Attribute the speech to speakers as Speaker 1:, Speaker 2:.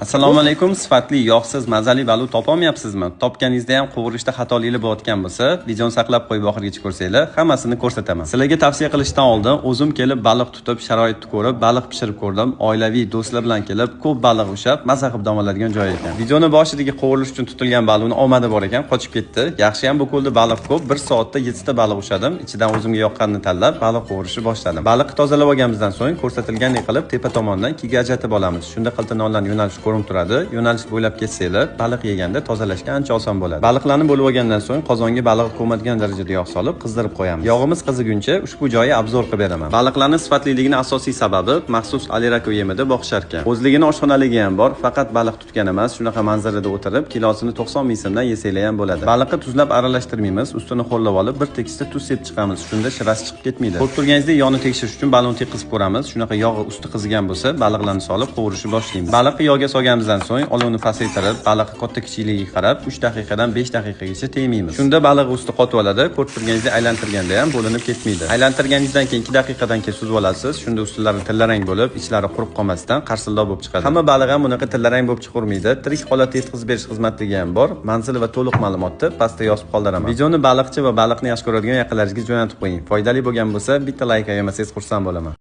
Speaker 1: Assalomu alaykum. Sifatli, yog'siz, mazali baliq topolmayapsizmi? Topganingizda ham qovurishda xatoliklar bo'layotgan bo'lsa, videoni saqlab qo'yib oxirigacha ko'rsanglar, hammasini ko'rsataman. Sizlarga tavsiya qilishdan oldin o'zim kelib baliq tutib, sharoitni ko'rib, baliq pishirib ko'rdim. Oilaviy, do'stlar bilan kelib, ko'p baliq ushlab, maza qilib dam oladigan joy ekan. Videoni boshidagi qovurilish uchun tutilgan baliqni omadi bor ekan, qochib ketdi. Yaxshi ham bu ko'lda baliq ko'p. 1 soatda 7 ta baliq ushladim. Ichidan o'zimga yoqqanini tanlab, baliq qovurishni boshladim. Baliqni tozalab olganimizdan so'ng ko'rsatilgandek qilib tepa tomondan ikkiga ajratib olamiz. Shunda qiltinonlarning yo'nalishi ko'rinib turadi. Yo'nalish bo'ylab kessanglar, baliq yeganda tozalashga ancha oson bo'ladi. Baliqlarni bo'lib olgandan so'ng qozonga baliq ko'madigan darajada yog' solib qizdirib qo'yamiz. Yog'imiz qiziguncha ushbu joyi обзор qilib beraman. Baliqlarni sifatliligini asosiy sababi maxsus alirako yemida boqishar ekan. O'zligini oshxonaligi ham bor, faqat baliq tutgan emas, shunaqa manzarada o'tirib, kilosini 90 ming so'mdan yesanglar ham bo'ladi. Baliqni tuzlab aralashtirmaymiz, ustini ho'llab olib bir tekisda tuz sepib chiqamiz. Shunda shirasi chiqib ketmaydi. Ko'rib turganingizdek, yog'ni tekshirish uchun baliqni tekkizib ko'ramiz. Shunaqa yog'i usti qizigan bo'lsa, baliqlarni solib qovurishni boshlaymiz. Baliqni yog'ga solganimizdan so'ng olovni pasaytirib, baliqni katta kichikligiga qarab 3 daqiqadan 5 daqiqagacha tegmaymiz. Shunda baliq usti qotib oladi. Ko'rib turganingizdek, aylantirganda ham bo'linib ketmaydi. Aylantirganingizdan keyin 2 daqiqadan keyin suzib olasiz. Shunda ustilari tillarang bo'lib, ichlari qurib qolmasdan qarsildoq bo'lib chiqadi. Hamma baliq ham bunaqa tillarang bo'lib chiqavermaydi. Tirik holatda yetkazib berish xizmatligi ham bor. Manzil va to'liq ma'lumotni pastda yozib qoldiraman. Videoni baliqchi va baliqni yaxshi ko'radigan yaqinlaringizga jo'natib qo'ying. Foydali bo'lgan bo'lsa, bitta layk ayamasangiz, xursand bo'laman.